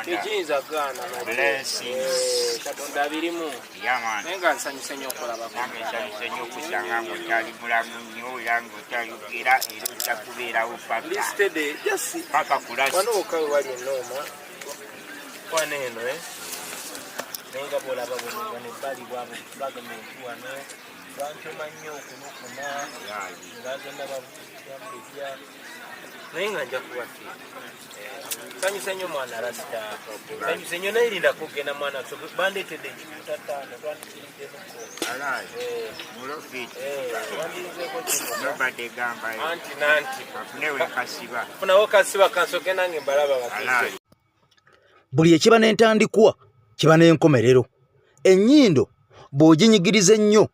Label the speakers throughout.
Speaker 1: Tekiyinza gaana Katonda abirimu. Naye nga nsanyuse nnyo okulaba.
Speaker 2: Nange nsanyuse nnyo okusanga ng'okyali mulamu nnyo era ng'okyayogera era ojja kubeerawo paka kulasi.
Speaker 1: Wano wokka we wali ennooma wano eno naye nga bw'olaba buno wano ebbali bwabo gavumenti wano bankema nnyo okunukuna ngagenda babujja naye nga nja kuba sanyuse nnyo mwana rasita sanyuse nnyo naye linda kugenda mwana bandeetedde ekikuta ttaano twandikiriddemukko anti nanti funawo kasiba kansoke nange mbalaba bagezi.
Speaker 3: Buli ekiba n'entandikwa kiba n'enkomerero. Ennyindo bw'oginyigiriza ennyo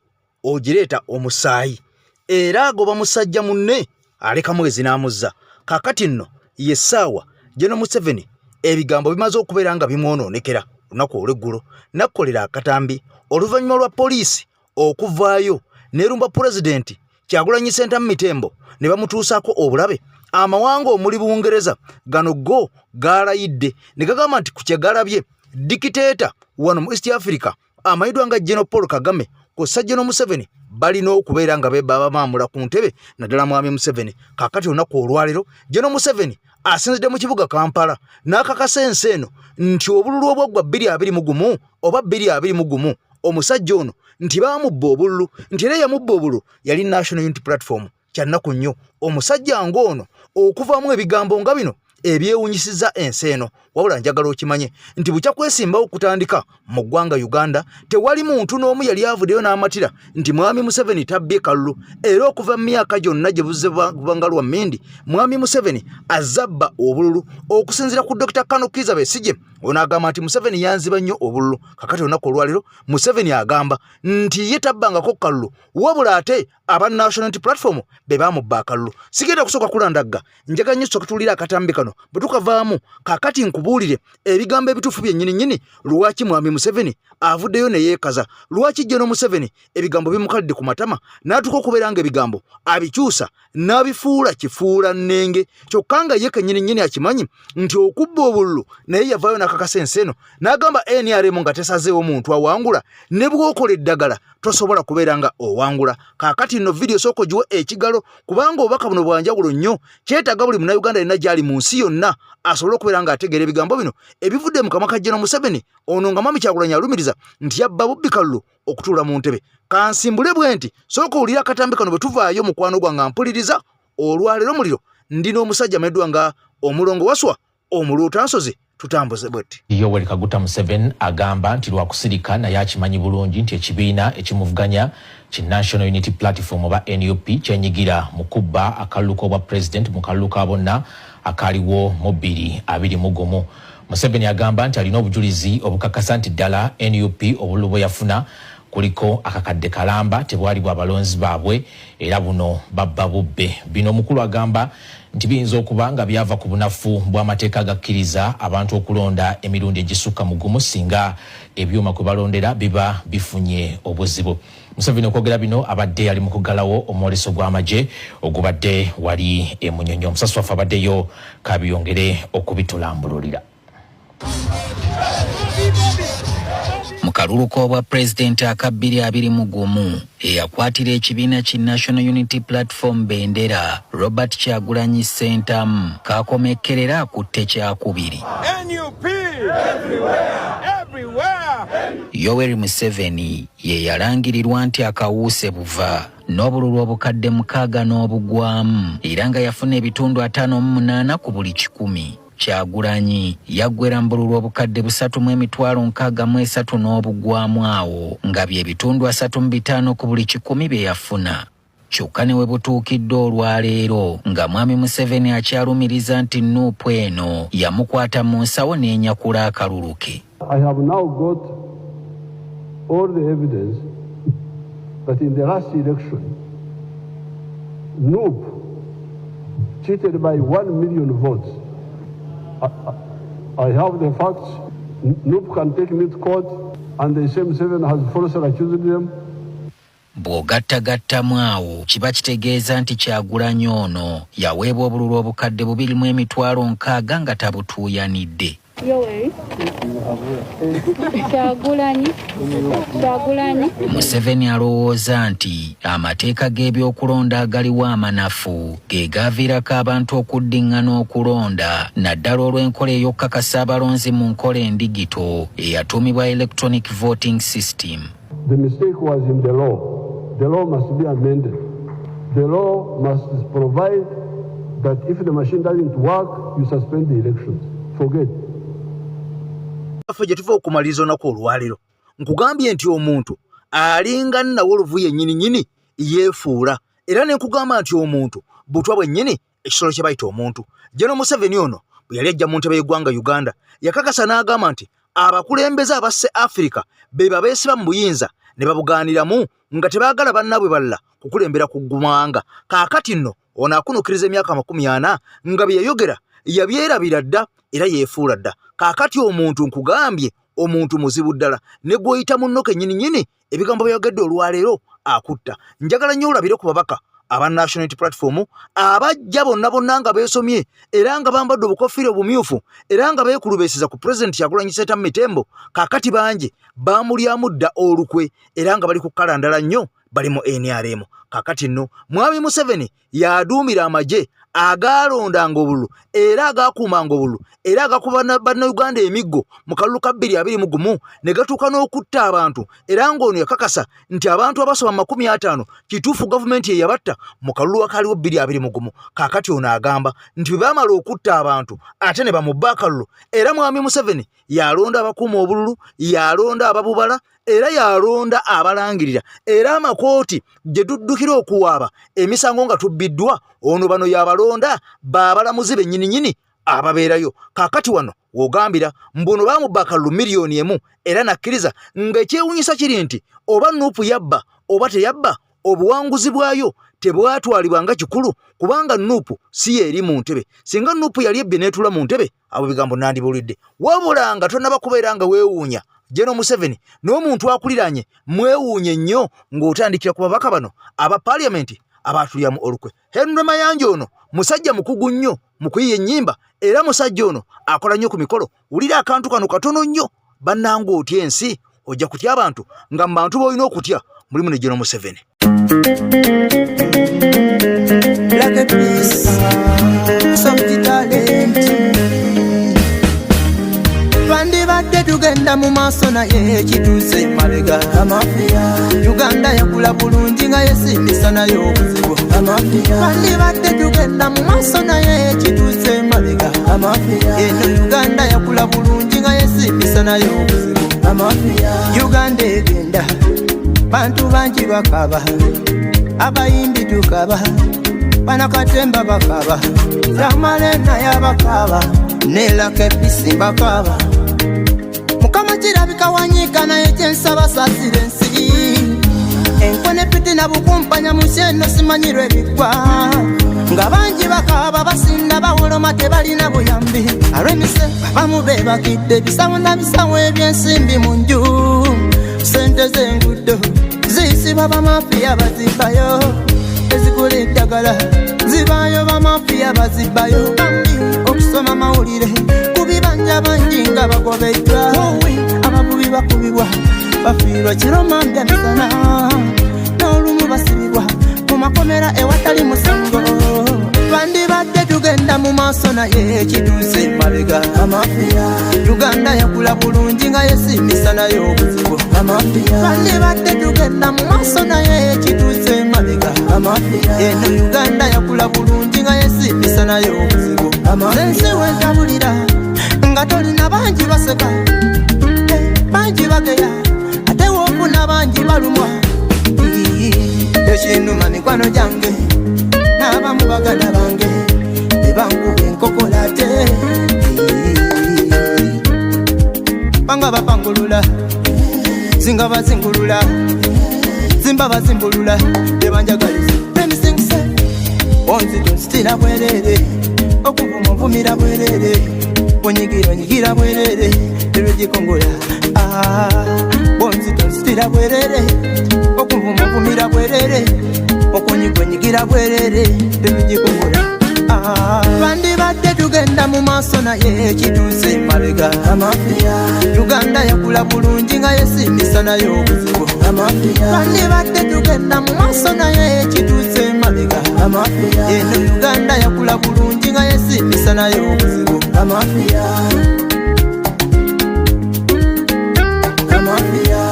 Speaker 3: ogireeta omusaayi era agoba musajja munne aleka mwezi n'amuzza. Kaakati nno ye ssaawa General Museveni ebigambo bimaze okubeera nga bimwonoonekera. Olunaku olw'eggulo nakkolera akatambi oluvannyuma lwa poliisi okuvaayo n'erumba pulezidenti Kyagulanyi Ssentamu Mitembo ne bamutuusaako obulabe. Amawanga omuli Bungereza gano go gaalayidde ne gagamba nti ku kye galabye dikiteeta wano mu East Africa amanyiddwa nga General Paul Kagame kw'ossa General Museveni balina okubeera nga babamaamula ku ntebe naddala Mwami Museveni. Kaakati olunaku olwaleero General Museveni asinzidde mu kibuga Kampala n'akakasa ensi eno nti obululu obwaggwa 2021 oba 2021 omusajja ono nti baamubba obululu nti era eyamubba obululu yali National Unity Platform. Kyannaku nnyo omusajja ng'ono okuvaamu ebigambo nga bino ebyewunyisiza ensi eno. Wabula njagala okimanye nti bukya kwesimbawo kutandika mu ggwanga Uganda tewali muntu n'omu yali avuddeyo n'amatira nti Mwami Museveni tabbye kalulu, era okuva mu myaka gyonna gye buzze banga lwa mmindi Mwami Museveni azabba obululu. Okusinziira ku Dr. Kano Kizza Besigye, ono agamba nti Museveni yanziba nnyo obululu. Kakati olunaku olwaleero Museveni agamba nti ye tabbangako kalulu, wabula ate aba National Unity Platform be baamubba akalulu. Sigenda kusooka kulandagga, njagala nnyo tusooke tuwulire akatambi kano. Bwe tukavaamu kaakati nkubuulire ebigambo ebituufu byennyini nnyini lwaki Mwami Museveni avuddeyo ne yeekaza, lwaki General Museveni ebigambo bimukalidde ku matama n'atuuka okubeera nga ebigambo abikyusa n'abifuula kifuula nnenge, kyokka nga ye kennyini nnyini akimanyi nti okubba obululu naye yavaayo n'akakasa ensi eno n'agamba NRM nga tesazeewo muntu awangula, ne bw'okola eddagala tosobola kubeera nga owangula. Kaakati nno vidiyo sooka ogiwe ekigalo kubanga obubaka buno bwa njawulo nnyo, kyetaaga buli Munnayuganda yenna gy'ali mu nsi yonna asobole okubeera ng'ategeera ebigambo bino ebivudde mu kamwa ka General Museveni ono nga Mwami Kyagulanyi alumiriza nti yabba bubbi kalulu okutuula mu ntebe. Kansimbule bwe nti sooka owulire akatambi kano bwe tuvaayo mukwano gwange ampuliriza olwaleero muliro ndi n'omusajja amanyiddwa nga Omulongo Waswa Omuluutansozi tutambuze bwetti.
Speaker 4: Yoweri Kaguta Museveni agamba nti lwakusirika naye akimanyi bulungi nti ekibiina ekimuvuganya ki National Unity Platform oba NUP kyenyigira mu kubba akalulu k'obwa pulezidenti mu kalulu ka bonna akaaliwo mu 2021. Museveni agamba nti alina obujulizi obukakasa nti ddala NUP obululu bwe yafuna kuliko akakadde kalamba tebwali bwa balonzi baabwe era buno babba bubbe. Bino omukulu agamba nti biyinza okuba nga byava ku bunafu bw'amateeka agakkiriza abantu okulonda emirundi egisukka mu gumu singa ebyuma kwe balondera biba bifunye obuzibu. Museveni okwogera bino abadde ali mu kuggalawo omwoleso gw'amagye ogubadde wali e Munyonyo. Omusasi waffe abaddeyo kabiyongere okubitulambululira.
Speaker 5: Mu kalulu k'obwa pulezidenti aka 2021 eyakwatira ekibiina ki National Unity Platform bendera Robert Kyagulanyi Ssentamu kakomekkerera akutte kyakubiri.
Speaker 6: NUP everywhere, everywhere.
Speaker 5: Yoweri Museveni ye yalangirirwa nti akawuuse buva n'obululu obukadde 6 n'obugwamu era nga yafuna ebitundu 58 ku buli kikumi. Kyagulanyi yaggwera mu bululu obukadde 3 063 n'obugwamu awo nga bye bitundu 35 ku buli kikumi bye yafuna. Kyokka ne we butuukidde olwaleero nga Mwami Museveni akyalumiriza nti NUP eno yamukwata mu nsawo n'enyakula akalulu ke.
Speaker 7: I have now got all the evidence that in the last election, NUP cheated by 1 million votes. I have the facts. NUP can take me to court, and the same seven has falsely accused them.
Speaker 5: Bw'ogattagattamu awo kiba kitegeeza nti Kyagulanyi ono yaweebwa obululu obukadde 2 60,000 nga tabutuuyanidde.
Speaker 8: Yoweri Kyagulanyi Kyagulanyi.
Speaker 5: Museveni alowooza nti amateeka g'ebyokulonda agaliwo amanafu ge gaaviirako abantu okuddiŋŋana okulonda, naddala olw'enkola ey'okukakasa abalonzi mu nkola endigito eyatuumibwa electronic voting system.
Speaker 7: The mistake was in the law. The law must be amended. The law must provide that if the machine doesn't work, you suspend the elections. Forget.
Speaker 3: Ffe gye tuva okumaliriza olunaku olwaleero, nkugambye nti omuntu alinga nnawolovu yennyini nnyini yeefuula, era ne nkugamba nti omuntu butwa bwennyini, ekisolo kye bayita omuntu. General Museveni ono bwe yali ajja mu ntebe y'eggwanga Uganda, yakakasa n'agamba nti abakulembeze abasse Afirika be babeesiba mu buyinza ne babugaaniramu nga tebaagala bannaabwe balala kukulembera ku ggwanga. Kaakati nno ono akunukiriza emyaka 40 nga bye yayogera yabyerabira dda era yeefuula dda. Kaakati omuntu, nkugambye, omuntu muzibu ddala, ne gw'oyita munno kennyini nnyini, ebigambo byayogedde olwaleero akutta. Njagala nnyo olabire ku babaka aba National Unity Platform abajja bonna bonna nga beesomye era nga bambadde obukofiira obumyufu era nga beekulubeeseza ku Pulezidenti Kyagulanyi Ssentamu Mitembo. Kaakati bangi baamulyamu dda olukwe era nga bali ku kalandala nnyo, bali mu NRM. Kaakati nno Mwami Museveni yaduumira amagye agaalondanga obululu era agaakuumanga obululu era agakuba Bannayuganda emiggo mu kalulu ka 2021 ne gatuuka n'okutta abantu, era ng'ono yakakasa nti abantu abasoba 50 kituufu gavumenti ye yabatta mu kalulu akaaliwo 2021. Kaakati ono agamba nti bwe baamala okutta abantu ate ne bamubba akalulu, era Mwami Museveni yalonda abakuuma obululu, yalonda ababubala era yalonda abalangirira, era amakooti gye tuddukira okuwaaba emisango nga tubbiddwa, ono bano yabalonda baabalamuzi bennyininyini ababeerayo. Kaakati wano wogambira mbuno bamubba akalulu 1 million era nakkiriza, ng'ekyewunyisa kiri nti oba NUP yabba oba teyabba, obuwanguzi bwayo tebwatwalibwa nga kikulu kubanga NUP si yeeri mu ntebe. Singa NUP yali ebbye n'etuula mu ntebe, abo bigambo nandibulidde. Wabula nga tonnaba kubeera nga weewuunya General Museveni n'omuntu akuliranye, mwewuunye nnyo ng'otandikira ku babaka bano aba paliamenti abaatulyamu olukwe. Henry Mayanja ono musajja mukugu nnyo mu kuyiya ennyimba, era musajja ono akola nnyo ku mikolo. Wulira akantu kano katono nnyo, bannanga, otya ensi, ojja kutya abantu nga mu bantu b'olina okutya mulimu ne General Museveni.
Speaker 9: Like a piece, some talent. Twandibadde tugenda mu maaso naye kituuse mabega. Uganda yakula bulungi nga yesiimisa naye obuzibu. Twandibadde tugenda mu maaso naye kituuse mabega. Eno Uganda yakula bulungi nga yesiimisa naye obuzibu. Uganda egenda, bantu bangi bakaba, abayimbi tukaba, banakatemba bakaba, tamale naye abakaba, nelakepisi mbakaba. Mukama kirabika wanyiika, naye kyensaba saasira ensi. Enkwe ne fitina bukumpanya mu nsi eno, simanyirwa ebigwa nga bangi bakaaba, basinda, bawoloma, tebalina buyambi. Alwemise abamu bebakidde bisawo na bisawo ebyensimbi mu nju, sente z'engudo ziyisibwa bamafiya bazibbayo, ezigula eddagala zibaayo bamafiya bazibbayo. Bambi okusoma mawulire ku bibanja, bangi nga bagobeddwa, abavubi bakubibwa, bafiirwa kiromambya misana, n'olumu basibibwa mu makomera ewatali musango. Twandibadde tugenda mu maaso naye kituuse mabega. Uganda yakula bulungi nga yesiimisa naye obuzibu. Twandibadde tugenda mu maaso naye kituuse mabega. Eno Uganda yakula bulungi nga yesiimisa naye obuzibu. Ensi wentabulira nga tolina, bangi baseka, bangi bageya, ate woofuna bangi balumwa. Ekinuma mikwano gyange n'abamu baganda bange bebankuba enkokola, ate banga bapangulula, zinga bazingulula, zimba bazimbulula, tebanjagaliza. Onzito nsitira bwerere, okuvuma onvumira bwerere. Onyigira onyigira bwerere terwegikongola ah, bonzita nzitira bwerere okunvuma nvumira bwerere okunyiga onyigira bwerere terwegikongola ah, twandibadde tugenda mu maaso naye kituuse mabega amafiya Uganda yakula bulungi nga yesimisa naye obuzibu amafiya twandibadde tugenda mu maaso naye kituuse mabega amafiya eno Uganda yakula bulungi nga yesimisa naye obuzibu amafiya amafiya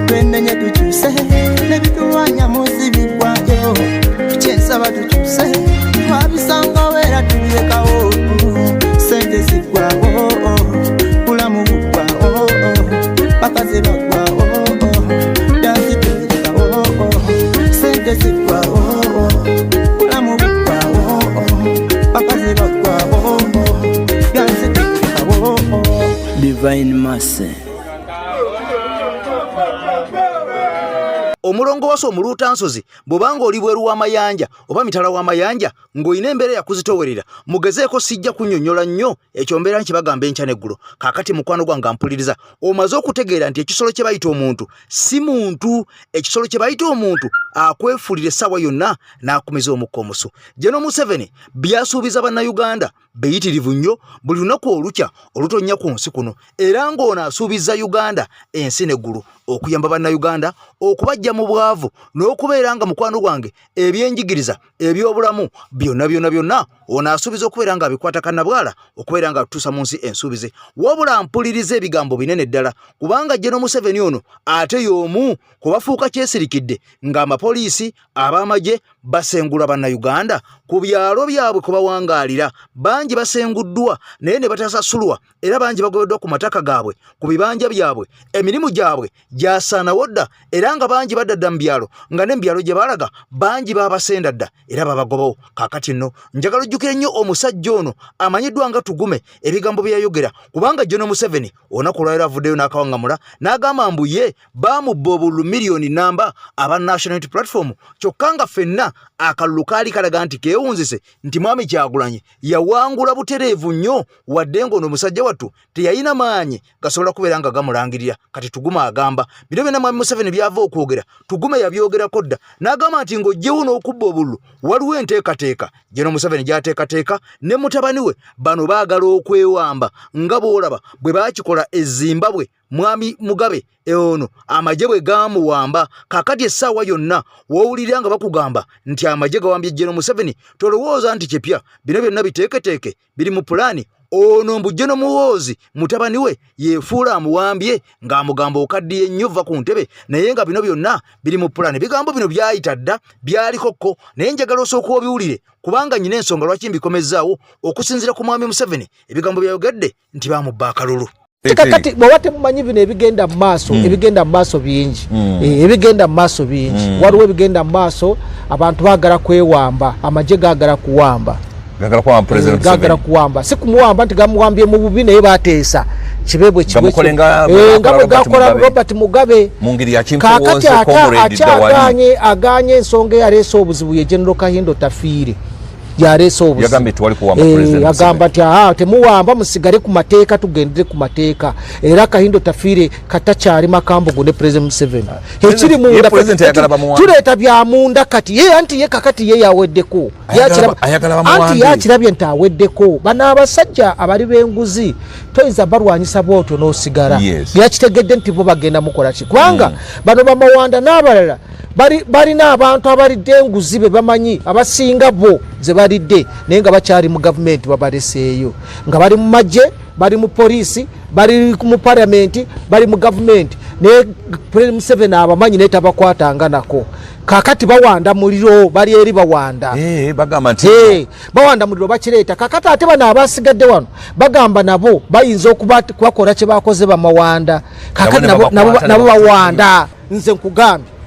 Speaker 9: twenenye tukyuse nebitulwanya munsi biggwayo kyensaba tukyuse twabisangawo era tubirekawo sente ziggwawo bulamu buggwawo bakazi baggwawo dansi tubirekawo sente ziggwawo bulamu buggwawo bakazi baggwawo dansi tubirekawo. Divine Mercy.
Speaker 3: Omulongo wasa omuluutansozi bw'obanga oli bweru w'amayanja oba mitala w'amayanja ng'olina embeera yakuzitowerera mugezeeko sijja kunnyonnyola nnyo ekyo mbeera nkibagamba enkya n'eggulo. Kaakati mukwano gwange ampuliriza omaze okutegeera nti ekisolo kye bayita omuntu si muntu. Ekisolo kye bayita omuntu akwefuulira essaawa yonna n'akumiza omukka omusu. General Museveni by'asuubiza Bannayuganda biyitirivu nnyo buli lunaku olukya olutonnya ku nsi kuno era ng'ono asuubizza Uganda ensi n'eggulu okuyamba Bannayuganda okubaggya mu bwavu n'okubeera nga mukwano gwange ebyenjigiriza ebyobulamu byonna byonna byonna ono asuubiza okubeera nga abikwata kannabwala okubeera nga atuusa mu nsi ensuubize. Wabula mpuliriza ebigambo binene ddala kubanga General Museveni ono ate y'omu ku bafuuka kyesirikidde ng'amapoliisi ab'amagye basengula Bannayuganda ku byalo byabwe kwe bawangaalira. Bangi basenguddwa naye ne batasasulwa era bangi bagobeddwa ku mataka gaabwe, ku bibanja byabwe, emirimu gyabwe gyasaanawo dda era nga bangi badda dda mu byalo nga ne mu byalo gye balaga bangi babasenda dda era babagobawo. Kaakati nno njagala ojjukire nnyo omusajja ono amanyiddwa nga Tugume ebigambo bye yayogera kubanga General Museveni olunaku olwaleero avuddeyo n'akawangamula n'agamba mbu ye baamubba obululu miliyoni namba aba National Unity Platform kyokka nga ffenna akalulu kaali kalaga nti keewunzise nti Mwami Kyagulanyi yawangula butereevu nnyo wadde ng'ono omusajja wattu teyalina maanyi gasobola kubeera nga gamulangirira. Kati Tugume agamba bino byonna Mwami Museveni by'ava okwogera Tugume yabyogerako dda n'agamba nti ng'oggyewo n'okubba obululu waliwo enteekateeka General Museveni gy'ateekateeka ne mutabani we bano baagala okwewamba nga bw'olaba bwe baakikola e Zimbabwe Mwami Mugabe ono amagye bwe gaamuwamba. Kaakati essaawa yonna w'owulirira nga bakugamba nti amagye gawambye General Museveni tolowooza nti kipya, bino byonna biteeketeeke biri mu pulaani. Ono mbu General Muhoozi mutabani we yeefuula amuwambye ng'amugamba okaddiye nnyo vva ku ntebe, naye nga bino byonna biri mu pulaani. Ebigambo bino byayita dda byaliko kko, naye njagala osooka obiwulire kubanga nnyina ensonga lwaki mbikomezzaawo okusinziira ku Mwami Museveni ebigambo byayogedde nti baamubba akalulu.
Speaker 10: Kakati bw'oba temumanyi bino ebigenda mu maaso, ebigenda mu maaso bingi, ebigenda mu maaso bingi, waliwo ebigenda mu maaso, abantu baagala kwewamba, amagye gaagala kuwamba, gaagala kuwamba, si kumuwamba nti gamuwambye mu bubi, naye bateesa kibe bwe kibe nga bwe gakola Robert Mugabe. Kaakati ate akyaganye aganye ensonga eyaleese obuzibu ye General Kahindo Tafiire yaleese obuzibu, agamba nti aha temuwamba, musigale ku mateeka, tugendere ku mateeka. Era Kahindo Tafiire katakyali makambugu ne President Museveni ekiri munda tuleeta bya munda kati ye anti ye kakati ye yaweddeko anti yakirabye nti aweddeko. Bano abasajja abali b'enguzi toyinza balwanyisa bwotyo n'osigala. Yakitegedde nti bo bagenda mukola ki kubanga bano bamawanda n'abalala balina abantu abalidde enguzi be bamanyi abasinga bo ze balidde naye nga bakyali mu gavumenti babaleseeyo nga bali mu magye, bali mu poliisi, bali mu palamenti, bali mu gavumenti, naye President Museveni abamanyi naye tabakwatanga nako. Kakati bawanda muliro, bali eri bawanda,
Speaker 11: bagamba nti
Speaker 10: bawanda muliro bakireeta. Kakati ate bano abasigadde wano bagamba nabo bayinza okubakola kye bakoze bamawanda, kakati nabo bawanda. Nze nkugambye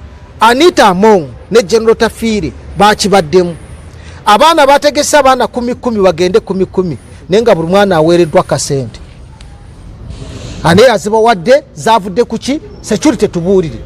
Speaker 10: Anita Among ne General Tafiire bakibaddemu. Abaana bategese abaana 10,000 bagende 10,000, naye nga buli mwana aweereddwa kasente. Ane yazibawadde zavudde kuki? Security tubuulire.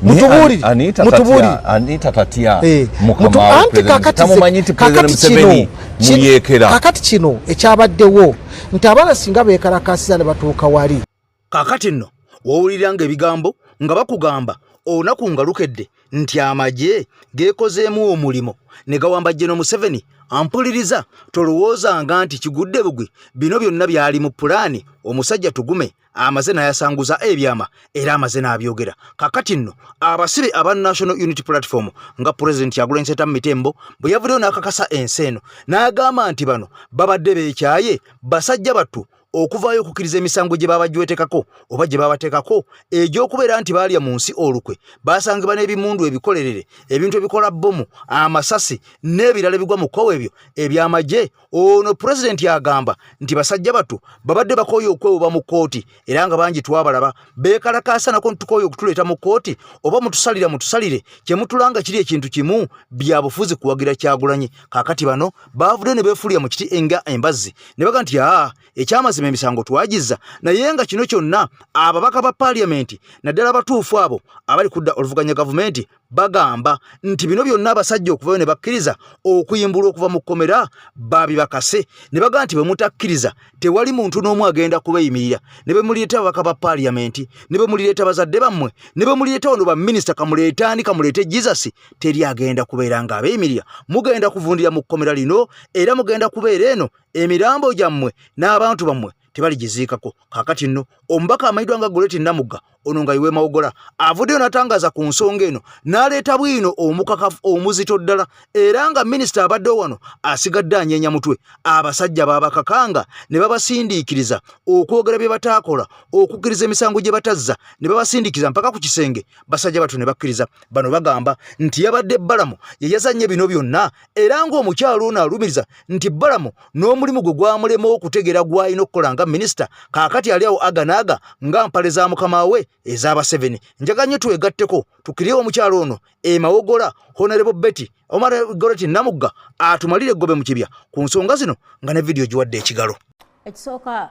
Speaker 10: Mutubuulire, mutubuulire.
Speaker 11: Anita tatya mukama wa president, tamumanyi nti President Museveni muyeekera.
Speaker 10: Kakati kino ekyabaddewo nti abaana singa beekalakaasiza ne batuuka wali.
Speaker 3: Kakati nno wowuliranga ebigambo nga bakugamba olunaku nga lukedde nti amagye geekozeemu omulimu ne gawamba General Museveni. Ampuliriza, tolowoozanga nti kigudde bugwi, bino byonna byali mu pulaani. Omusajja Tugume amaze n'ayasanguza ebyama era amaze n'abyogera. Kakati nno abasibe aba National Unity Platform nga Pulezidenti Kyagulanyi Ssentamu Mitembo bwe yavuddeyo n'akakasa ensi eno n'agamba nti bano babadde beekyaye basajja battu okuvaayo okukkiriza emisango gye babajwetekako oba gye babateekako egy'okubeera nti baalya mu nsi olukwe, baasangibwa n'ebimundu ebikolerere, ebintu ebikola bbomu, amasasi n'ebirala ebigwa mu kkowe ebyo eby'amagye. Ono pulezidenti agamba nti basajja battu babadde bakooye okwewuba mu kkooti era nga bangi twabalaba beekalakaasa nako ntukooye okutuleeta mu kkooti oba mutusalira mutusalire kye mutulanga kiri ekintu kimu bya bufuzi kuwagira Kyagulanyi. Kaakati bano baavuddeyo ne beefuulira mu kiti enga embazzi ne baga nti aa ekyamazima emisango twagizza, naye nga kino kyonna ababaka ba paaliyamenti naddala abatuufu abo abali kudda oluvuganya gavumenti bagamba nti bino byonna abasajja okuvayo ne bakkiriza okuyimbulwa okuva mu kkomera babibakase ne bagamba nti bwe mutakkiriza tewali muntu n'omu agenda kubeeyimirira, ne bwe mulireeta ababaka ba paaliyamenti, ne bwe mulireeta bazadde bammwe, ne bwe mulireeta wano baminisita, kamuleete ani, kamuleete Jesus, teri agenda kubeera ng'abeeyimirira. Mugenda kuvundira mu kkomera lino era mugenda kubeera eno emirambo gyammwe n'abantu bammwe tebaligiziikako. Kaakati nno omubaka amanyiddwa nga Goreti Namugga ono nga iwe Mawogola avuddeyo n'atangaza ku nsonga eno n'aleeta bwino omukakafu omuzito ddala, era nga minisita abaddewo wano asigadde anyeenya mutwe. Abasajja baabakakanga ne babasindiikiriza okwogera bye bataakola, okukkiriza emisango gye batazza ne babasindiikiriza mpaka ku kisenge, basajja battu ne bakkiriza. Bano bagamba nti yabadde Balamu ye yazannye bino byonna, era ng'omukyalo ono alumiriza nti Balamu n'omulimu gwe gwamulema okutegeera gw'alina okukola nga minisita, kaakati ali awo aga n'aga nga mpale za mukama we ez'Abaseveni. Njagala nnyo twegatteko tukkirire omukyalo ono e Mawogola, Honorable Betty Omar Goreti Namugga atumalire eggobe mu kibya ku nsonga zino nga ne vidiyo giwadde ekigalo.
Speaker 12: Ekisooka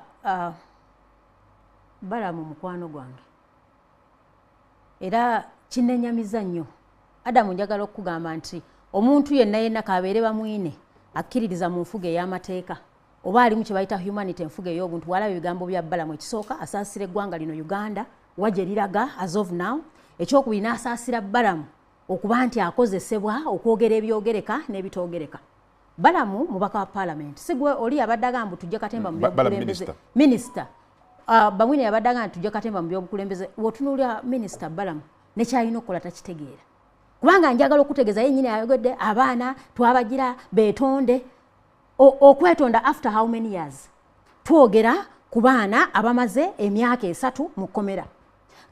Speaker 12: Balamu mukwano gwange era kinenyamiza nnyo. Adamu, njagala okukugamba nti omuntu yenna yenna kabeere bamwine akkiririza mu nfuga ey'amateeka oba alimu kye bayita humanity, enfuga ey'obuntu, bw'alaba ebigambo bya Balamu, ekisooka asaasira eggwanga lino Uganda wa gye liraga as of now. Ekyokubiri n'asaasira Balamu okuba nti akozesebwa okwogera ebyogereka n'ebitoogereka. Balamu mubaka wa parliament, si gwe oli abadde agamba tujje katemba mu byobukulembeze. Minisita Bamwine yabadde agamba tujje katemba mu byobukulembeze. Wotunuulira minisita Balamu nekyalina okukola takitegeera, kubanga njagala okutegeeza ye nnyini ayogedde abaana twabagira beetonde. Okwetonda after how many years? Twogera ku baana abamaze emyaka 3 mu kkomera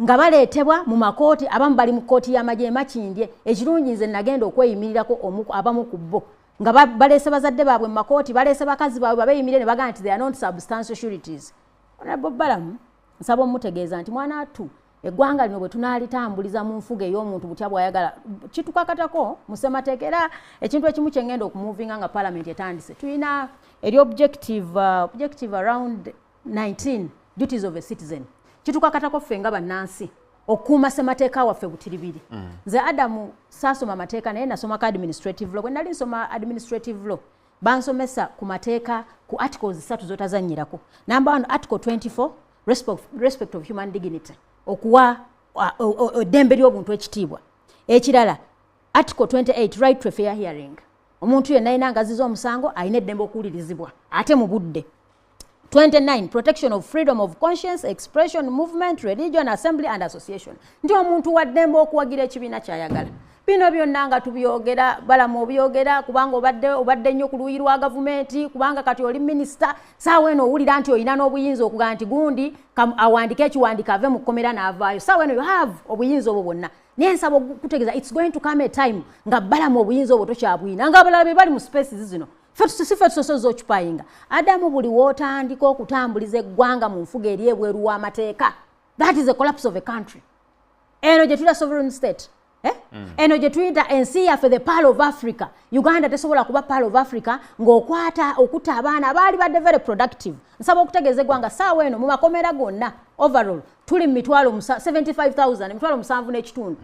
Speaker 12: nga baleetebwa mu makooti, abamu bali mu kkooti y'amagye e Makindye. Ekirungi nze nagenda okweyimirirako abamu ku bo nga baleese bazadde baabwe mu makooti, baleese bakazi baabwe babeeyimirire ne bagamba nti they are not substantial sureties. Honorable Balamu nsaba omutegeeza nti mwana attu eggwanga lino bwe tunaalitambuliza mu nfuga ey'omuntu butya bw'ayagala kitukakatako mu ssemateeka. Era ekintu ekimu kye ngenda okumuvinga nga parliament etandise, tulina eri objective around 19 duties of a citizen. Kitukakatako ffe nga bannansi okukuuma ssemateeka waffe butiribiri. Nze Adamu saasoma mateeka, naye nasomako administrative law. Bwe nali nsoma administrative law bansomesa ku mateeka ku articles 3 z'otazannyirako. Number 1, article 24, respect of human dignity, okuwa eddembe ly'obuntu ekitiibwa. Ekirala article 28, right to a fair hearing, omuntu yenna alina ngaziza omusango alina eddembe okuwulirizibwa ate mu budde. 29, protection of freedom of conscience, expression, movement, religion, assembly and association, nti omuntu wa ddembe okuwagira ekibiina kyayagala. Bino byonna nga tubyogera, Balamu obyogera kubanga obadde nnyo ku luuyi lwa gavumenti, kubanga kati oli minisita, saawa eno owulira nti olina n'obuyinza okugamba nti gundi awandike ekiwandiiko ave mu kkomera n'avaayo. Saawa eno you have obuyinza obwo bwonna, naye nsaba okutegeeza it's going to come a time nga Balamu obuyinza obwo tokyabuyina, nga abalala be bali mu spaces zino. Si ffe tusosoza okipayinga. Adamu, buli w'otandika okutambuliza eggwanga mu nfuga eri ebweru w'amateeka, that is a collapse of a country. Eno gye tuyita sovereign state, eh? Eno gye tuyita ensi yaffe the pearl of Africa. Uganda tesobola kuba pearl of Africa ng'okwata okutta abaana abaali badde very productive. Nsaba okutegeeza eggwanga saawa eno mu makomera gonna overall tuli mu mitwalo 75,000, 75,500.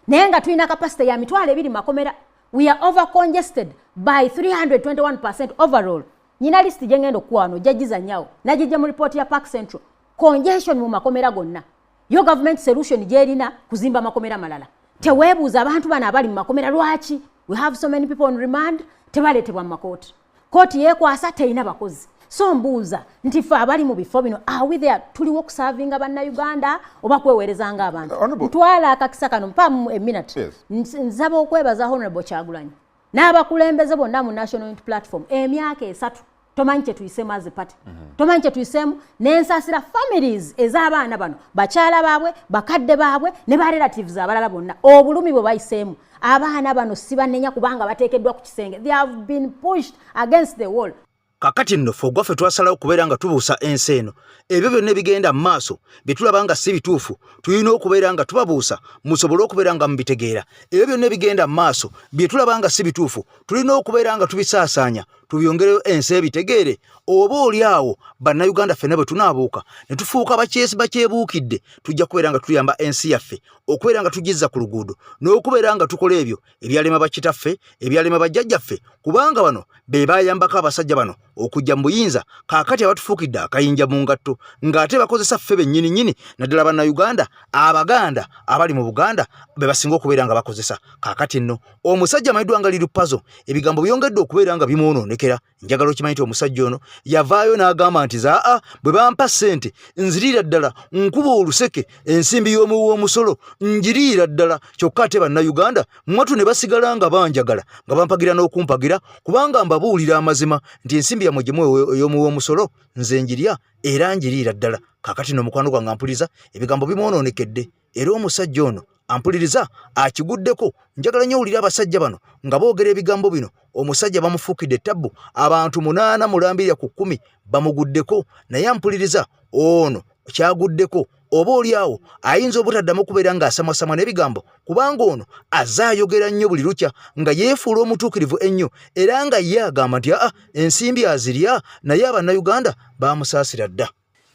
Speaker 12: Naye nga tulina capacity ya 20,000 makomera. We are over congested by 321% overall. Nyina list gye ngenda okuwa wano, ojja nyawo. Nagijja mu report ya Park Central. Congestion mu makomera gonna. Yo government solution gyerina kuzimba makomera malala. Teweebuuza abantu bano abali mu makomera lwaki? We have so many people on remand, tebaleetebwa mu makooti. Kooti yeekwasa terina bakozi. So mbuuza nti ffe abali mu bifo bino, are we there tuliwo okuservinga bannayuganda oba kweweereza ng'abantu? Ntwala akakisa kano mpamu a minute. Nsaba okwebaza Honorable Kyagulanyi n'abakulembeze bonna mu National Unity Platform emyaka 3 tomanyi kye tuyiseemu as a party. Tomanyi kye tuyiseemu n'ensaasira families ez'abaana bano, bakyala baabwe, bakadde baabwe ne ba relatives abalala bonna obulumi bwe bayiseemu. Abaana bano si bannenya kubanga bateekeddwa ku kisenge. They have been pushed against the wall.
Speaker 3: Kakati nno ffe ogwaffe twasalawo okubeera nga tubuusa ensi eno. Ebyo byonna ebigenda mu maaso bye tulaba nga si bituufu, tulina okubeera nga tubabuusa musobole okubeera nga mubitegeera. Ebyo byonna ebigenda mu maaso bye tulaba nga si bituufu, tulina okubeera nga tubisaasaanya tubyongereyo ensi ebitegeere. Oba oli awo bannayuganda ffenna bwe tunaabuuka ne tufuuka bakyesi bakyebuukidde, tujja kubeera nga tuyamba ensi yaffe okubeera nga tugizza ku luguudo n'okubeera nga tukola ebyo ebyalema bakitaffe, ebyalema bajjajjaffe, kubanga bano be bayambako abasajja bano okujja mu buyinza. Kaakati abatufuukidde akayinja mu ngatto ng'ate bakozesa ffe bennyini nnyini, naddala bannayuganda Abaganda abali mu Buganda be basinga okubeera nga bakozesa. Kaakati nno omusajja amanyiddwa nga Lil Pazo ebigambo byongedde okubeera nga bimwonoonekera. Njagala okimanyi nti omusajja ono yavaayo n'agamba nti zaa bwe bampa ssente nziriira ddala nkuba oluseke ensimbi y'omuwi w'omusolo njiriira ddala, kyokka ate bannayuganda mwatu ne basigala nga banjagala nga bampagira n'okumpagira, kubanga mbabuulira amazima nti ensimbi yammwe gye muwa ey'omuwi w'omusolo nze njirya era njiriira ddala. Kaakati nno mukwano gwange ampuliriza ebigambo bimwonoonekedde, era omusajja ono ampuliriza akiguddeko. Njagala nnyo owulire abasajja bano nga boogera ebigambo bino. Omusajja bamufuukidde tabbu, abantu 8 mulambirira ku 10 bamuguddeko, naye ampuliriza ono kyaguddeko oba oli awo ayinza obutaddamu okubeera ng'asamwasamwa n'ebigambo, kubanga ono azze ayogera nnyo buli lukya nga yeefuula omutuukirivu ennyo, era nga ye agamba nti aa ensimbi azirya, naye abannayuganda baamusaasira dda.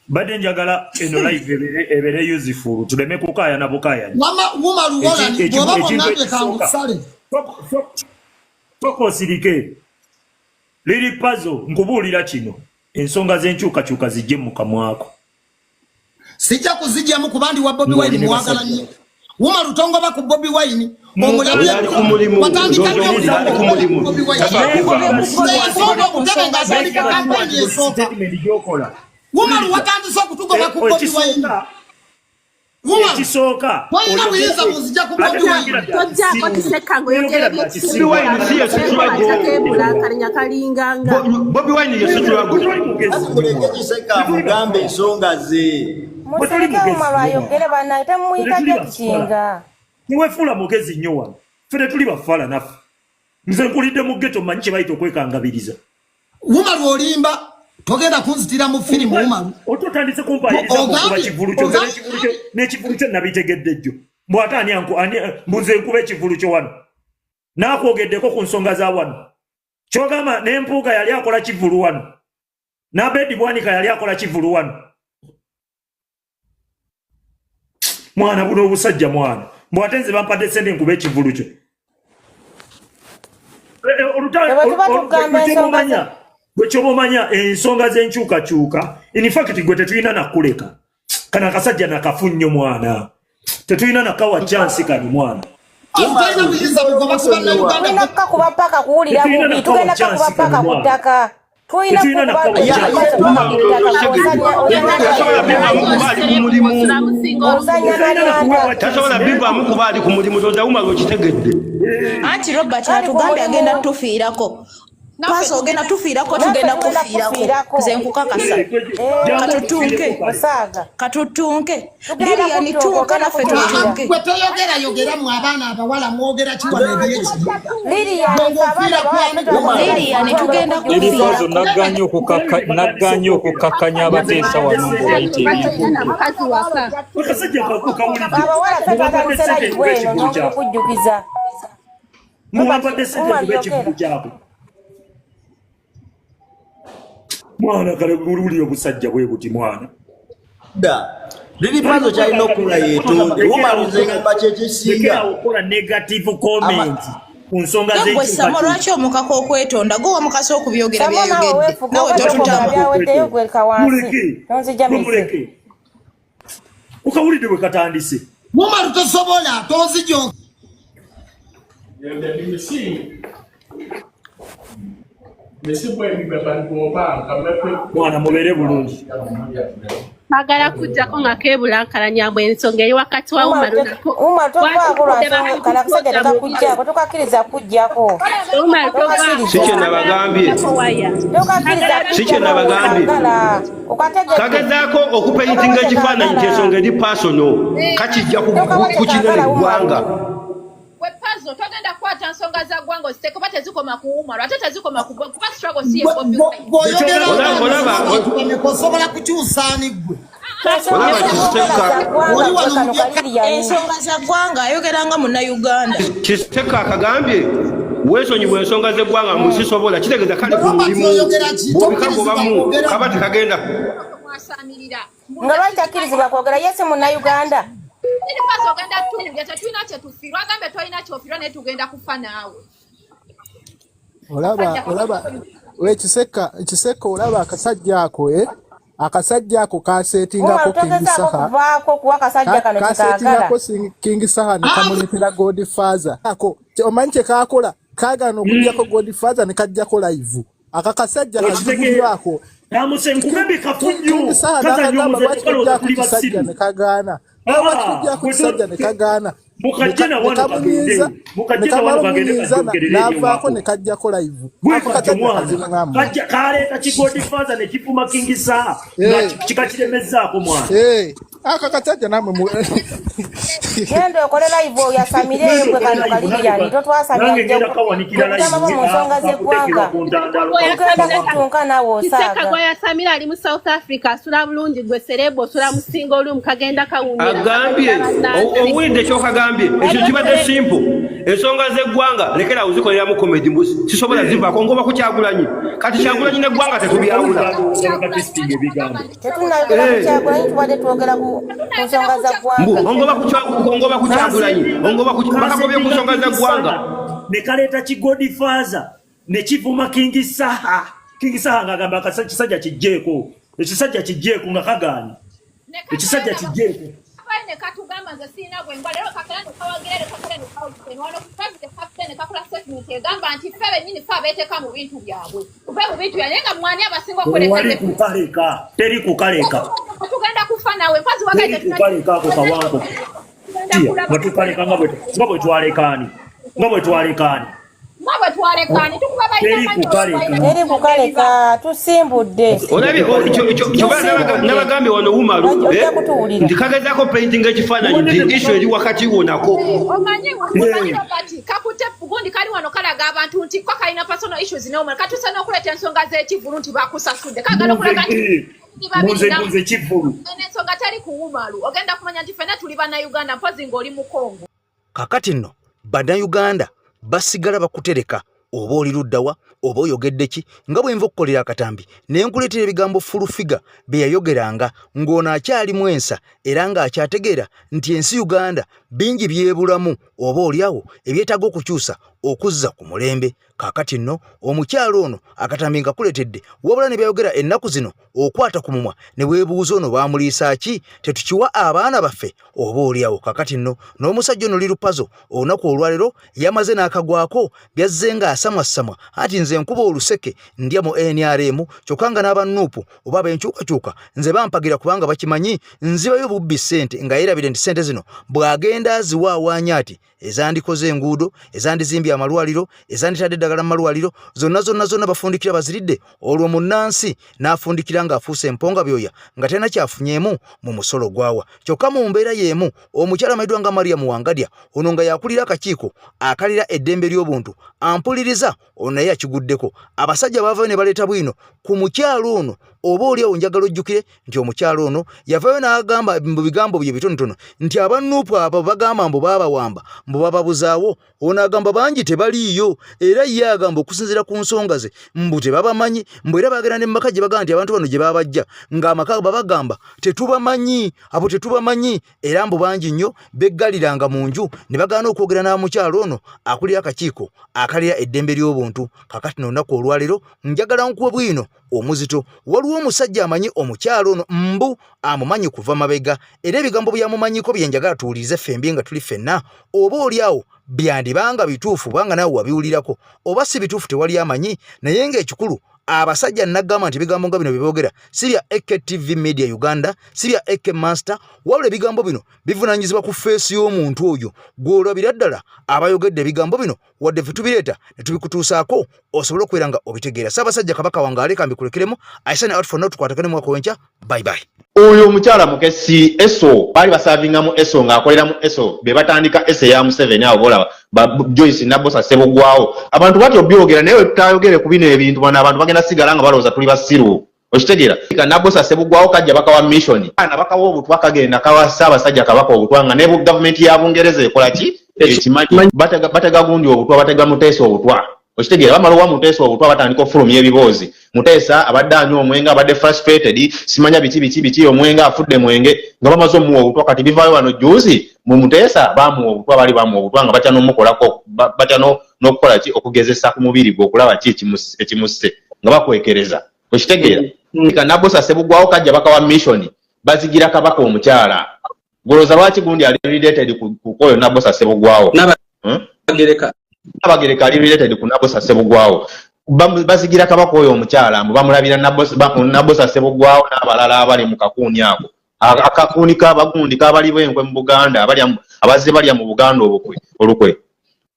Speaker 13: Badde njagala eno live ebere useful, tuleme kukaayana bukaayana. Sooka osirike. Lil Pazo, nkubuulira kino, ensonga z'enkyukakyuka zijje mu kamwako.
Speaker 14: Sijja kuzijjamu kuba ndi wa Bobi Wine, mwagala nnyo. Wuma Lutongo ku Bobi Wine omulabye watandika nnyo Bobi Wine. Obutebe ng'atandika kampeyini esooka. Wuma watandise okutugoba ku Bobi Wine.
Speaker 13: Ekisooka
Speaker 14: tolina buyinza buzijja ku Bobi Wine.
Speaker 15: Tojjaako Kisekka ng'oyogera ebyekisiruakebulankanya kalinganga
Speaker 16: Bobi Wine ye situlago. Muleke Kisekka amugambe ensonga ze.
Speaker 17: Musereke Umar ayogere bannange, temumuyita Kikinga.
Speaker 13: Teweefuula mugezi nnyo wano. Ffe tetuli bafaala naffe. Nze nkulidde mu ghetto, mmanyi kye bayita okwekangabiriza.
Speaker 14: Umar olimba, togenda kunzitira mu firimu Umar.
Speaker 13: Otandise kumpayiriza kuba kivulu kyo, n'ekivulu kyo nabitegedde jjo. Mbu ate ani mbuze nkuba ekivulu kyo wano. Naakwogeddeko ku nsonga za wano. Ky'ogamba n'empuuga yali akola kivulu wano. N'Abedi Bwanika yali akola kivulu wano. Mwana buno obusajja mwana. Mbu ate nze bampadde ssente nkuba ekivulu kyo. Gwe kyoba omanya ensonga z'enkyukakyuka, in fact gwe tetulina nakuleka. Kano akasajja nakafu nnyo mwana. Tetulina nakawa chance kano mwana.
Speaker 17: Tulina kukakuba paka kuwulira bubi, tugenda kakuba paka ku ttaka. Tulina kukuba paka ku ttaka.
Speaker 16: Tasobola bivaamu kuba ali ku mulimu, toza Umar okitegedde.
Speaker 15: Anti Robert atugambye agenda tufiirako. Pazo ogenda tufiirako, tugenda kufiirako. Nze nkukakasa. Katutunke. Katutunke. Lilian tunka naffe tutunke.
Speaker 14: Gwe toyogera yogera mu abaana abawala mwogera kiwano ebyeki.
Speaker 15: Lilian tugenda
Speaker 18: kufiirako. Nagganye okukakkanya abateesa wano ng'obayita ebintu.
Speaker 17: Abawala ffe twatandise live eno n'okukujjukiza.
Speaker 13: Muwampadde ssente nkuba ekivulu kyako. Mwana kale wulira obusajja bwe buti mwana.
Speaker 16: Da. Lili Pazo kyalina okukola yeetonde. Umaru nze ngamba kyekisinga.
Speaker 13: Okukola negative comment ku nsonga
Speaker 15: Gwe Samo lwaki omukaka okwetonda gwe wamukasa okubyogera byayogedde nawe totutama.
Speaker 17: Byaweddeyo gwe kawansi tonzija mize.
Speaker 13: Okawulidde bwe katandise.
Speaker 14: Umaru tosobola tonzija.
Speaker 13: Mwana mubeere bulungi.
Speaker 19: Bagala kujjako nga kebulankalanya mbu ensonga eri wakati wa Umaru nako.
Speaker 17: Umaru tovaako lwa nsonga kana akasajja tekakujjako tokakkiriza kujjako.
Speaker 19: Umaru tovaako.
Speaker 20: Si kye nabagambye. Si kye nabagambye. Kagezaako okupeyitinga ekifaananyi nti ensonga eri pasono kakijja ku kinene eggwanga.
Speaker 21: Gwe Pazo togenda kukwata nsonga za ggwanga oziteeke kuba tezikoma ku Umaru ate tezikoma ku Bobi kuba struggle si ye Bobi Wine.
Speaker 14: Bw'oyogera abantu bameka osobola kukyusa ani ggwe?
Speaker 20: Olaba Kiseka.
Speaker 14: Oli wano mu bya-
Speaker 15: Ensonga za ggwanga ayogera nga munnayuganda.
Speaker 20: Kiseka akagambye weesonyiwa ensonga z'eggwanga mbu sisobola kitegeeza kali ku mulimu bw'obikagobamu kaba tekagenda.
Speaker 21: Mwasamirira.
Speaker 17: Nga lwaki takkirizibwa kwogera ye si munnayuganda?
Speaker 21: Lili Pazo ogenda tuwulira tetulina kye tufiirwa agambye tolina ky'ofiirwa naye tugenda kufa naawe.
Speaker 10: Olaba olaba we Kiseka Kiseka olaba akasajja ako eh akasajja ako kasetingako
Speaker 17: Umaru
Speaker 10: King
Speaker 17: togezaako
Speaker 10: Saha
Speaker 17: kuvaako kuwa akasajja kano kyekaagala.
Speaker 10: kasetingako King Saha ne kamuleetera Godfather ako omanyi kye kaakola kaagaana okuggyako Godfather ne kajjako live aka kasajja kazibu nnyo ako
Speaker 13: Namuse nkugambye kafu nnyo.
Speaker 10: King Saha
Speaker 13: Kazannya
Speaker 10: n'akagamba
Speaker 13: omuzannyo
Speaker 10: lwaki
Speaker 13: kalowooza
Speaker 10: tojjaako
Speaker 13: tuli
Speaker 10: kisajja
Speaker 13: basiru.
Speaker 10: ne kagaana lwaki tojjaako kisajja ne kagaana
Speaker 13: Mukajje na wano
Speaker 10: nekamunyiiza
Speaker 13: kagende. Mukajje na wano
Speaker 10: nekamala
Speaker 13: kagende
Speaker 10: omunyiiza
Speaker 13: kajogerere
Speaker 10: n'avaako
Speaker 13: ewako.
Speaker 10: ne kajjako live
Speaker 13: Gwe
Speaker 10: ako
Speaker 13: kati
Speaker 10: kasajja
Speaker 13: omwana
Speaker 10: kazibu ngammwe.
Speaker 13: kajja kaleeta kigodfather ne kivuma King Saha nga kikakiremezzaako mwana.
Speaker 10: Ako kasajja nammwe mu
Speaker 17: Genda okole live oyasamire eyo gwe kano kaliriyani totwasamira
Speaker 13: Nange ngenda kawanikira live
Speaker 17: kutamamu mu nsonga z'eggwanga.
Speaker 13: ku ntandalo.
Speaker 17: Tugenda kutunka naawe
Speaker 19: Kiseka
Speaker 17: osaaga.
Speaker 19: gwayasamira ali mu South Africa asula bulungi gwe serebo osula musinga olumu kagenda kawunyira.
Speaker 20: Agambye owulidde kyokagambye ekyo kibadde simple ensonga z'eggwanga lekera uzikoleramu comedy mbu sisobola zivaako ngoba ku Kyagulanyi kati Kyagulanyi n'eggwanga tetubyawula.
Speaker 17: Tetunnayogera ku Kyagulanyi tubadde twogera ku ku nsonga za
Speaker 20: Mbu
Speaker 17: ggwanga.
Speaker 20: ongoba ku ongoba ku Kyagulanyi ongoba ku bakagobye ku nsonga z'eggwanga.
Speaker 13: Ne kaleeta kigodfather ne kivuma King Saha. King Saha ng'agamba akasajja kijjeeko. Ekisajja kijjeeko nga kagaanye. Ekisajja kijjeeko.
Speaker 21: Kabaye ne katugamba nze sirina bwengwa leero kakera ne kawagira ne kakera ne kawugenda wano ku family kaffe ne kakola statement egamba nti ffe bennyini ffe abeeteeka mu bintu byabwe tuve mu bintu byabwe naye nga mwani abasinga
Speaker 13: Tewali
Speaker 21: okwolekeze
Speaker 13: kukaleka. Teri kukaleka.
Speaker 21: tugenda kufa naawe mpazi wagaite
Speaker 13: Teri kukaleka ako kawango. Tia, nga tukaleka nga bwe nga bwe twalekaani. Nga bwe twalekaani.
Speaker 21: nga bwe twalekaani tukuba
Speaker 13: Teri
Speaker 21: balina
Speaker 13: kukaleka.
Speaker 17: Teri kukaleka tusimbudde.
Speaker 20: Olabye kyoba nabagambye wano Umaru
Speaker 17: Ojja kutuwulira.
Speaker 20: nti kagezaako painting ekifaananyi nti issue eri wakati wo nako.
Speaker 21: Omanyi omanyi Robert kakute gundi kali wano kalaga abantu nti ko kalina personal issues ne Umar katusa n'okuleeta ensonga z'ekivulu nti bakusasudde kagala okulaga nti
Speaker 13: Munze munze kivulu.
Speaker 21: eno ensonga teri ku Umaru ogenda kumanya nti ffenna tuli bannayuganda mpozi ng'oli mu Congo.
Speaker 3: Kakati nno bannayuganda basigala bakutereka oba oli luddawa oba oyogedde ki nga bwe nva okukolera akatambi ne nkuleetera ebigambo Full Figure bye yayogeranga ng'ono akyalimu ensa era ng'akyategeera nti ensi Uganda bingi byebulamu oba olyawo ebyetaaga okukyusa okuzza ku mulembe. Kaakati nno omukyala ono akatambi nkakuleetedde wabula ne byayogera ennaku zino okwata ku mumwa ne weebuuza ono baamuliisa ki tetukiwa abaana baffe oba olyawo. Kaakati nno n'omusajja ono Lil Pazo olunaku olwaleero yamaze n'akagwako byazze ng'asamwassamwa anti nze nkuba oluseke ndya mu NRM kyokka nga n'aba Nuupu oba ab'enkyukakyuka nze bampagira kubanga bakimanyi nzibayo bubbi ssente nga yeerabire nti ssente zino bw'agenda aziwaawaanya ati ezandikoze enguudo ezandizimbye amalwaliro ezanditadde eddagala mu malwaliro zonna zonna zonna bafundikira baziridde olwo munnansi n'afundikira ng'afuuse emponga byoya nga talina kyafunyeemu mu musolo gwawa kyokka mu mbeera y'emu omukyala amanyiddwa nga Mariam Wangadya ono nga yakulira akakiiko akalira eddembe ly'obuntu ampuliriza ono naye yakiguddeko abasajja baavayo ne baleeta bwino ku mukyala ono Oba oli awo njagala ojjukire nti omukyala ono yavayo n'agamba mu bigambo bye bitonotono nti aba Nuupu abo bagamba mbu baabawamba mbu bababuzaawo. Ono agamba bangi tebaliiyo, era ye agamba okusinziira ku nsonga ze mbu tebabamanyi, mbu era bagenda ne mu maka gye bagamba nti abantu bano gye babajja ng'amaka babagamba tetubamanyi, abo tetubamanyi, era mbu bangi nnyo beggaliranga mu nju ne bagaana okwogera n'amukyala ono akulira akakiiko akalira eddembe ly'obuntu. Kakati n'olunaku olwaleero njagala nkuwe bwino omuzito. Waliwo omusajja amanyi omukyala ono mbu amumanyi kuva mabega, era ebigambo byamumanyiko bye njagala tuwulirize ffembi nga tuli ffenna, oba oli awo byandibanga bituufu kubanga naawe wabiwulirako, oba si bituufu tewali amanyi. Naye ng'ekikulu abasajja nagamba nti ebigambo nga bino bye boogera si bya AKTV Media Uganda, si bya AK Master, wabula ebigambo bino bivunaanyizibwa ku feesi y'omuntu oyo gw'olabira ddala abayogedde ebigambo bino, wadde ffe tubireeta ne tubikutuusaako osobole okubeera nga obitegeera. Ssaabasajja Kabaka wange aleka mbikulekeremu. I sign out for now, tukwatagane mwaka w'enkya. Bye bye.
Speaker 2: Oyo omukyala mukessi eso baali basavingamu eso ng'akolera mu eso be batandika eso eya Museveni abo bolaba ba Joyce Nabosa Ssebugwawo. Abantu batya obyogera naye wetutayogere ku bino ebintu bano abantu bagenda sigala nga balowooza tuli basiru. Okitegeera? Nabosa Ssebugwawo kajja bakawa mission ana bakawa obutwa kagenda kawa Ssaabasajja Kabaka obutwa nga ne gavumenti ya Bungereza ekola ki ekimanyi batega gundi obutwa batega Muteesa obutwa. Okitegeera? Bamala owa Muteesa obutwa batandika okufulumya ebiboozi. Muteesa abadde anywa omwenge, abadde frustrated, simanya biki biki biki, omwenge afudde mwenge, nga bamaze omuwa obutwa. Kati bivaayo wano juzi mu Muteesa bamuwa obutwa, bali bamuwa obutwa nga batya n'omukolako, batya n'okukola ki, okugezesa ku mubiri gwe okulaba ki ekimusse, nga bakwekereza. Okitegeera? Nabosa Ssebugwawo kajja bakawa mission bazigira Kabaka omukyala. Golooza lwaki gundi ali related ku oyo Nabosa Ssebugwawo? Nabagereka ali related ku Nabosa Ssebugwawo. Bazigira Kabaka oyo omukyala mbu bamulabira Nabosa Ssebugwawo n'abalala abali mu kakuuni ako. Akakuuni k'abagundi k'abali b'enkwe mu Buganda, abazze balya mu Buganda olukwe.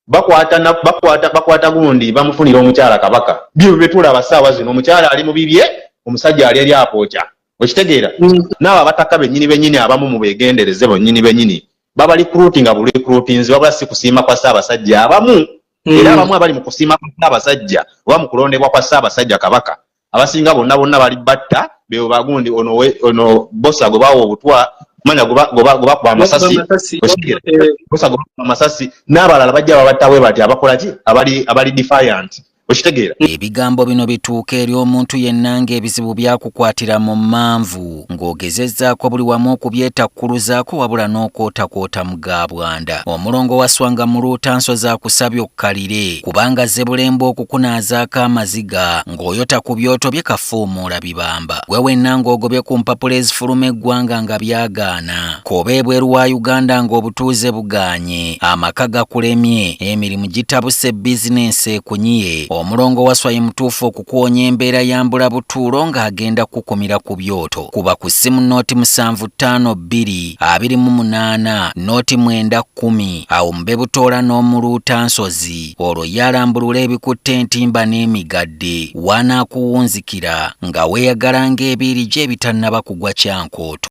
Speaker 2: Bakwata gundi bamufunira omukyala Kabaka. Byo bye tulaba ssaawa zino, omukyala ali mu bibye, omusajja ali eri apooca. Okitegeera? N'abo abataka bennyini bennyini abamu mu beegendereze bennyini bennyini baba recruiting bu recruitinzi, wabula si kusiima kwa Ssaabasajja abamu. Era abamu abali mu kusiima kwa Ssaabasajja oba mu kulondebwa kwa Ssaabasajja Kabaka, abasinga bonna bonna bali batta bebo bagundi ono Bosa gwe bawa obutwa, manya gwe bakuba amasasi, Bosa gwe bakuba amasasi n'abalala bajja babatta bwe bati abakola ki abali defiant. Okitegeera?
Speaker 5: Ebigambo bino bituuka eri omuntu yenna ng'ebizibu byakukwatira mu mmanvu, ng'ogezezzaako buli wamu okubyetakkuluzaako wabula n'okwotakwota mu ga bwanda. Omulongo waswanga muluuta nsozi akusabye okkalire kubanga azze bulembe okukunaazaako amaziga ng'oyota ku byoto bye kafuumuula bibamba. Gwe wenna ng'ogobye ku mpapula ezifuluma eggwanga nga byagaana, k'obe ebweru wa Uganda ng'obutuuze bugaanye, amaka gakulemye, emirimu gitabuse, bizinensi ekunyiye, omulongo waswa ye mutuufu okukuwonya embeera ya mbulabutuulo ng'agenda kukukumira ku byoto. Kuba ku ssimu nooti 752 28 nooti 9 10 awo mube butoola n'omuluuta nsozi, olwo ye alambulula ebikutte entimba n'emigadde w'anaakuwunzikira nga weeyagala ng'ebiiri gye ebitannaba kugwa kyankooto.